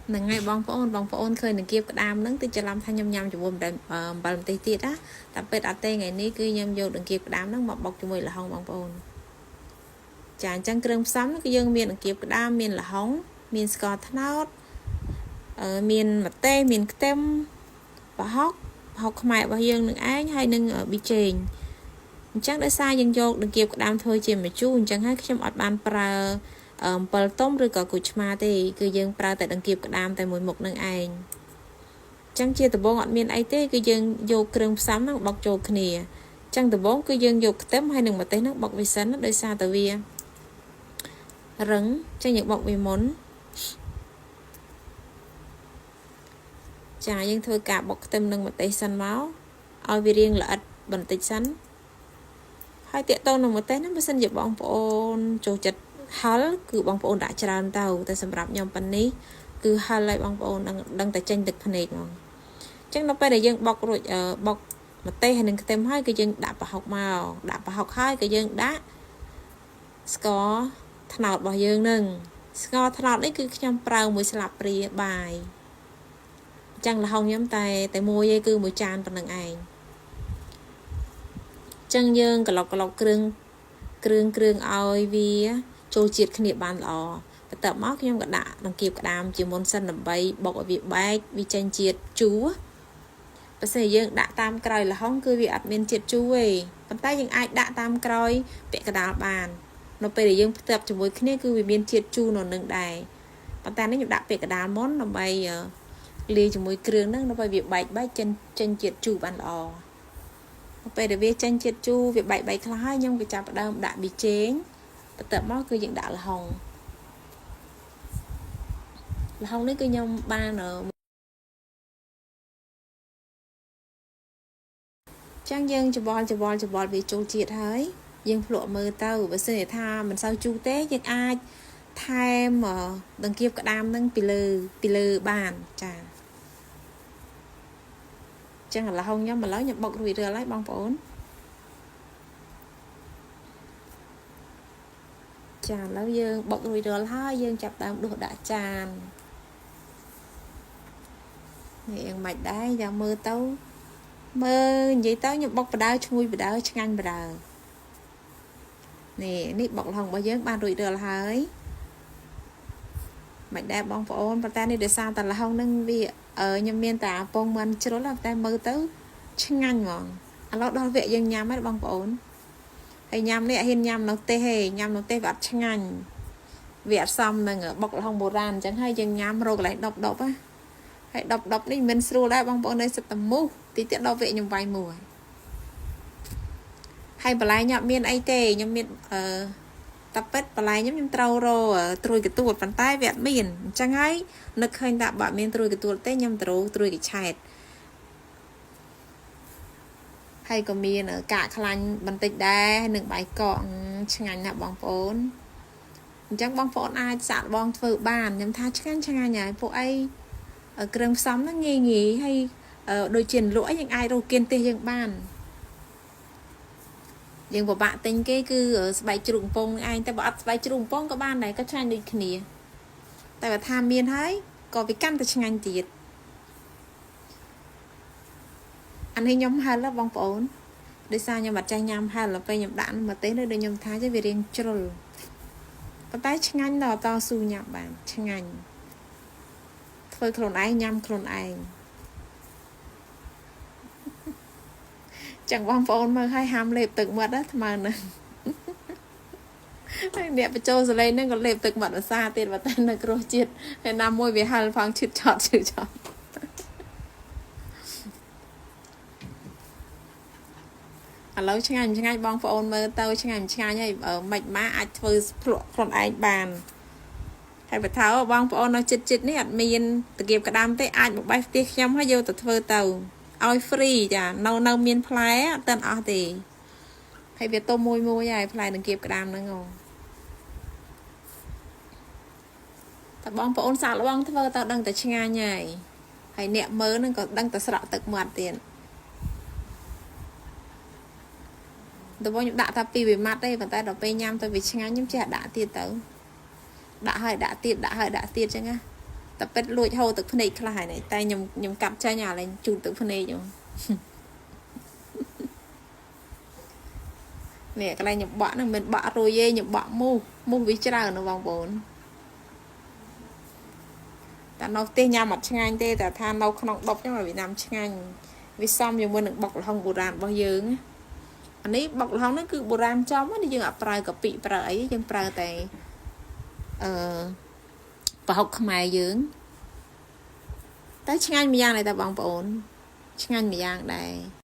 ហ្នឹងហើយបងប្អូនបងប្អូនឃើញនឹងគៀបក្តាមហ្នឹងគឺច្រឡំថាខ្ញុំញ៉ាំជាមួយអំបិលម្ទេសទៀតណាតែពិតអត់ទេថ្ងៃនេះគឺខ្ញុំយកដង្កៀបក្តាមហ្នឹងមកបុកជាមួយល្ហុងបងប្អូនចាអញ្ចឹងគ្រឿងផ្សំគឺយើងមានដង្កៀបក្តាមមានល្ហុងមានស្ករត្នោតមានម្ទេសមានខ្ទឹមប្រហុកប្រហុកខ្មែររបស់យើងនឹងឯងហើយនឹងប៊ីចេងអញ្ចឹងដោយសារយើងយកដង្កៀបក្តាមធ្វើជាម្ជូរអញ្ចឹងហើយខ្ញុំអត់បានប្រើអំពិលទុំឬក៏គូឆ្មាទេគឺយើងប្រើតែដង្កៀបក្តាមតែមួយមុខនឹងឯងអញ្ចឹងជាដំបូងអត់មានអីទេគឺយើងយកគ្រឿងផ្សំហ្នឹងបុកចូលគ្នាអញ្ចឹងដំបូងគឺយើងយកខ្ទឹមហើយនិងម្ទេសហ្នឹងបុកវាសិនដោយសារតែវារឹងអញ្ចឹងយើងបុកវាមុនចាយើងធ្វើការបុកខ្ទឹមនិងម្ទេសសិនមកឲ្យវារៀងល្អិតបន្តិចសិនហើយតាក់ទងនឹងម្ទេសហ្នឹងបើសិនជាបងប្អូនចូលចិត្តហឹលគឺបងប្អូនដាក់ច្រើនទៅតែសម្រាប់ខ្ញុំប៉ុណ្នេះគឺហឹលឲ្យបងប្អូនដឹងតែចេញទឹកភ្នែកហ្មងអញ្ចឹងដល់ពេលដែលយើងបុករួចបុកម្ទេសហើយនឹងខ្ទឹមហើយគឺយើងដាក់ប្រហុកមកដាក់ប្រហុកហើយក៏យើងដាក់ស្ករត្នោតរបស់យើងនឹងស្ករត្នោតនេះគឺខ្ញុំប្រើមួយស្លាបព្រាបាយអញ្ចឹងល្ហុងខ្ញុំតែមួយឯងគឺមួយចានប៉ុណ្្នឹងឯងអញ្ចឹងយើងក្លុកគ្រឿងគ្រឿងឲ្យវាចូលជាតិគ្នាបានល្អបន្ទាប់មកខ្ញុំក៏ដាក់ដង្កៀបក្តាមជាមុនសិនដើម្បីបុកឲ្យវាបែកវាចេញជាតិជូរបើសិនយើងដាក់តាមក្រោយល្ហុងគឺវាអត់មានជាតិជូរទេប៉ុន្តែយើងអាចដាក់តាមក្រោយពាក់កណ្ដាលបាននៅពេលដែលយើងផ្ទាប់ជាមួយគ្នាគឺវាមានជាតិជូរនៅនឹងដែរប៉ុន្តែនេះខ្ញុំដាក់ពាក់កណ្ដាលមុនដើម្បីលាយជាមួយគ្រឿងហ្នឹងដើម្បីវាបែកចេញជាតិជូរបានល្អពេលដែលវាចេញជាតិជូរវាបែកខ្លះហើយខ្ញុំក៏ចាប់ផ្ដើមដាក់ប៊ីចេងបន្ទាប់មកគឺយើងដាក់ល្ហុងល្ហុងនេះគឺខ្ញុំបានចឹងយើងច្បល់វាចូលជាតិហើយយើងភ្លក់មើលទៅបើសិនជាថាមិនសូវជូរទេយើងអាចថែមដង្កៀបក្តាមនឹងពីលើបានចាចឹងល្ហុងខ្ញុំឥឡូវខ្ញុំបុករួចរាល់ហើយបងប្អូនចាឥឡូវយើងបុករួចរាល់ហើយយើងចាប់ដើមដួសដាក់ចាននេះយ៉ាងម៉េចដែរយ៉ាងមើលទៅមើលនិយាយទៅខ្ញុំបុកបដើឈ្ងុយបដើឆ្ងាញ់បដើនេះបុកល្ហុងរបស់យើងបានរួចរាល់ហើយមិនដែរបងប្អូនប៉ុន្តែនេះដោយសារតែល្ហុងនឹងវាខ្ញុំមានតែពងមិនជ្រុលតែមើលទៅឆ្ងាញ់ហ្មងឥឡូវដល់វគ្គយើងញ៉ាំហើយបងប្អូនហើយញ៉ាំនេះអត់ហ៊ានញ៉ាំនៅទេទេញ៉ាំនៅទេវាអត់ឆ្ងាញ់វាអត់សមនឹងបុកល្ហុងបុរាណអញ្ចឹងហើយយើងញ៉ាំរកកន្លែងដប់ណាហើយដប់នេះមិនស្រួលដែរបងប្អូននេះសិតតែមូសទីទៀតដល់វគ្គខ្ញុំវាយមូសហើយបន្លែខ្ញុំអត់មានអីទេខ្ញុំមានតាពិតបន្លែខ្ញុំត្រូវរកត្រួយកទួតប៉ុន្តែវាអត់មានអញ្ចឹងហើយនឹកឃើញថាបើអត់មានត្រួយកទួតទេខ្ញុំត្រូវត្រួយកឆែតហើយក៏មានកាកខ្លាញ់បន្តិចដែរនិងបាយកកឆ្ងាញ់ណាស់បងប្អូនអញ្ចឹងបងប្អូនអាចសាកល្បងធ្វើបានខ្ញុំថាឆ្ងាញ់ហើយពួកអីគ្រឿងផ្សំហ្នឹងងាយហើយដូចជាលក់អីយើងអាចរកគៀនទេសយើងបានយើងពិបាកទិញគេគឺស្បែកជ្រូកកំពងឯងតែបើអត់ស្បែកជ្រូកកំពងក៏បានដែរក៏ឆ្ងាញ់ដូចគ្នាតែបើថាមានហើយក៏វាកាន់តែឆ្ងាញ់ទៀតអានេះខ្ញុំហិលបងប្អូនដោយសារខ្ញុំអត់ចេះញ៉ាំហិលដល់ពេលខ្ញុំដាក់ម្ទេសនេះដូចខ្ញុំថាវារៀងជ្រុលប៉ុន្តែឆ្ងាញ់ដល់តស៊ូញ៉ាំបានឆ្ងាញ់ធ្វើខ្លួនឯងញ៉ាំខ្លួនឯងចឹងបងប្អូនមើលឲ្យហាមលេបទឹកមាត់ណាថ្មើនឹងហើយអ្នកបញ្ចូលសលេងហ្នឹងក៏លេបទឹកមាត់ភាសាទៀតបើតែនៅគ្រោះជាតិហើយណាមួយវាហិលផងឈឺឆត់ឈឺឆត់ឥឡូវឆ្ងាញ់បងប្អូនមើលទៅឆ្ងាញ់ហើយមិនម៉ាអាចធ្វើភ្លក់ខ្លួនឯងបានហើយបើថាបងប្អូននៅចិត្តនេះអត់មានតកៀបក្តាមទេអាចមកបេះផ្ទះខ្ញុំហើយយកទៅធ្វើទៅឲ្យ free ចានៅមានផ្លែអត់ទាន់អស់ទេហើយវាទុំមួយហើយផ្លែនឹងគៀបក្តាមហ្នឹងអូតែបងប្អូនសាកល្បងធ្វើទៅដឹងតែឆ្ងាញ់ហើយហើយអ្នកមើលហ្នឹងក៏ដឹងតែស្រក់ទឹកមាត់ទៀតដំបូងខ្ញុំដាក់តែពីរម៉ាត់ទេប៉ុន្តែដល់ពេលញ៉ាំទៅវាឆ្ងាញ់ខ្ញុំចេះដាក់ទៀតទៅដាក់ហើយដាក់ទៀតដាក់ហើយដាក់ទៀតចឹងណា តែពិតលួចហូរទឹកភ្នែកខ្លះហើយនេះតែខ្ញុំខ្ញុំកាត់ចេញអាលែងជូតទឹកភ្នែកហ្នឹងនេះកន្លែងខ្ញុំបក់ហ្នឹងមិនបក់រួយទេខ្ញុំបក់មូសមូសវាច្រើនណាបងប្អូនតែនៅផ្ទះញ៉ាំអត់ឆ្ងាញ់ទេតែថានៅក្នុងដប់ហ្នឹងវាញ៉ាំឆ្ងាញ់វាសមជាមួយនឹងបុកល្ហុងបុរាណរបស់យើងអានេះបុកល្ហុងហ្នឹងគឺបុរាណចំណាយើងអត់ប្រើកាពិប្រើអីយើងប្រើតែអឺប្រហុកខ្មែរយើងតែឆ្ងាញ់ម្យ៉ាងដែរតាបងប្អូនឆ្ងាញ់ម្យ៉ាងដែរ។